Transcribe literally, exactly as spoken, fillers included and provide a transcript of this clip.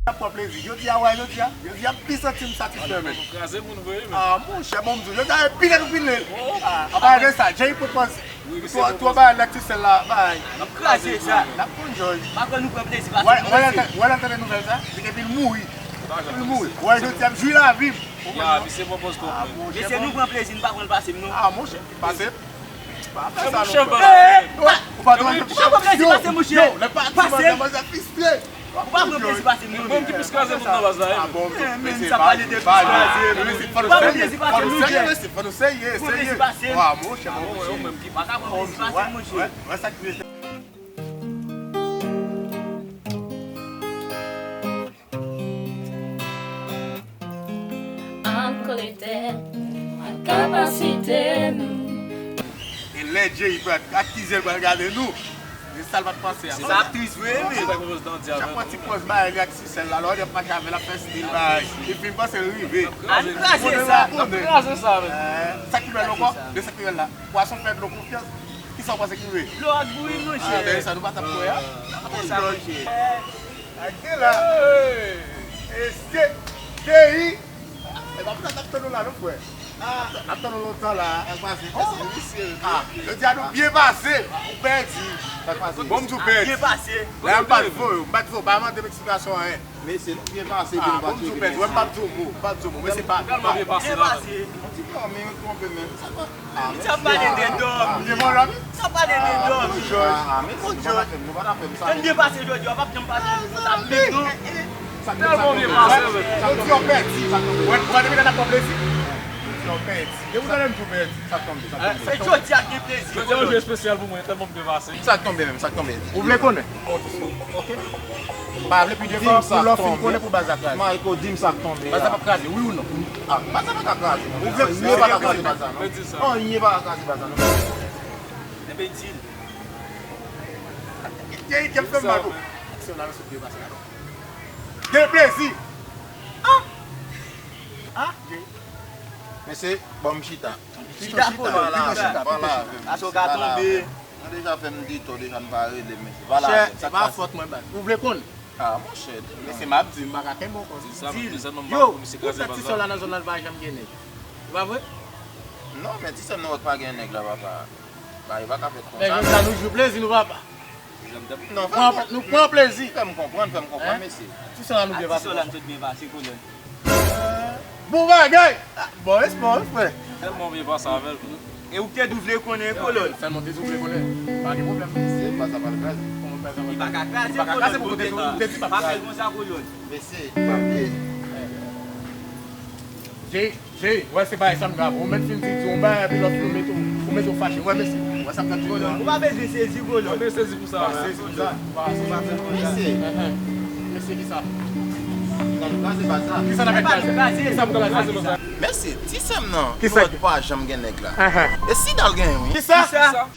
Ap pran plezi. Jodi a, wè, jodi a, jodi a, m pi santi m satisfè menm. Kraze moun vre, men. Ah, monchè, bon, m di w, jodi a, e pile nou pile. Ah, apa de sa, Jay pran pòz. Tou bagay la ti sèl la, bay. N ap kraze sa. N ap konn jòj. Pa kwè nou pran plezi pase nou, mesye. Wè, wè, tande nouvèl sa? Di ke epi l mouri. Epi l mouri. Wè, jodi a, m jwi lavi m. Ya, misye pran pòz twòp, men. Mesye, nou pran plezi, nou pa pran l pase m, non. Ah, monchè, pase. Pa fè sa non. Ou pa dwe pran plezi pase m, monchè. Yo, lè pati manzè, manzè fistre. Ou pa pran plezi pase m, non. Bon, ki plis kraze moun nan baz la, men. Men sa pale de plis kraze. Ou pa pran plezi pase m, non. Fò nou serye, mesye, fò nou serye, serye. Pran plezi pase m. Wa, monchè, bon, monchè. Ou pa ka pran plezi pase m, monchè. Wè sa ki rete. Ann kole tèt ak kapasite nou. E lè Jay pral akize l, pral gade nou. E sa l pa t panse a. Sa ap tris vre, wi. Chak fwa ti pòz bagay li ak ti sèl la, lè w ap mache avè l, ap fè stil bagay. Epi m panse l rive. Ann kraze sa. Ann kraze sa, men. Sa ki bèl ankò, de sa ki bèl la. Pwason fè dlo konfyans. Kisa w panse ki rive? Dlo ak bouyi, monchè. Ah, dèyè sa, nou pa t ap kwè a. Konsa, monchè. Ak de la. Mesye, peyi. E pa pou sa t ap tann ou la, non, frè. N ap tann ou lontan la. Ah, jodi a nou byen pase. Ou pèdi. Bon, m di w pèdi. Byen pase. La, m pa t voye w, m pa t voye w, pa mande m eksplikasyon anyen. Mesye, nou byen pase, byen pase. Ah, bon, m di w pèdi. Wè, m p ap di w mo, m p ap di w mo. Mesye, pa, pa. Byen pase. Yon ti fanmi, yon twonpe, men. Sa pa. Sa pale de dòmi. Sa pale de dòmi. Mesye, nou pa ta fè m, nou pa ta fè m sa. Sa byen pase jodi a, w ap janm pase nou konsa menm, non. Tèlman byen pase, men. Jodi a w pèdi. Wè, wè, depi lè n ap pran plezi. Jodi a w pèdi. Depi talè m di w pèdi. Sa k tonbe, sa k tonbe. Se jodi a k gen plezi. Jodi a yon jou espesyal pou mwen, tèlman m byen pase. Sa k tonbe menm, sa k tonbe. Ou vle konnen? Ok. M pa vle pi de fò pou lè w fin konnen pou baz la kraze. Marco, di m sa k tonbe a. Baz la p ap kraze, wi ou non? Ah, baz la pa ka kraze, non. Ou vle anyen pa ka kraze baz la, non. Anyen pa ka kraze baz la, non. Enben, di l. Jay, jay, fè m mal, bro. Aksyon la, sot byen pase la, non. Gen plezi. Ah! Ah, Jay. Mesye, bon, m chita. Chita, chita, pale avè m, pale avè m, mesye, pale avè m. Ou deja fè m di tò, deja n pa rele, mesye. Pale avè m, sa k pase? Monchè, se pa fòt mwen, baz. Ou vle konn? Ah, monchè, di m non. Mesye, m ap di, m pa ka kenbe w konsa. Di l. Yo, ou fè ti sè w la nan zòn nan, li pa janm gen nèg. Se pa vre? Non, men ti sè m nan wòt pa gen nèg la, papa. Bagay pa ka fèt konsa. Men jodi a nou jwi plezi nou, papa. Nou pran, nou pran plezi. Fè m konprann, fè m konprann, mesye. Ti sè w la nou byen pase. Ti sè w la nou tout byen pase, kolòn. Bon bagay! Ah, bon espò, wi, frè. Tèlman byen pase avè l. E ou k te di w vle konnen, kolòn. Sèlman w te di w vle konnen. Pa gen pwoblèm. Se pa sa pral kraze. Kòman pa sa pral kraze? Li pa ka kraze, kolòn. Ou te di pa fè l konsa, kolòn. Mesye, pa bliye. Jay, Jay, wè se bagay sa m ka, ou mèt fin di, di yon bagay, epi lòt ou mete w, ou mete w fache. Wè mesye, wè sa m t ap di w la. Ou pa bezwen sezi, kolòn. Ou pa bezwen sezi pou sa. Pa sezi pou sa. Pa sezi pou sa. Mesye. Enhen. Mesye, kisa? N ap kraze baz la. Kisa n ap kraze? Kisa m t ap kraze? Mesye, ti sè m nan, nou wè pa janm gen nèg la. Enhen. E si n al genyen, wi. Kisa? Kisa?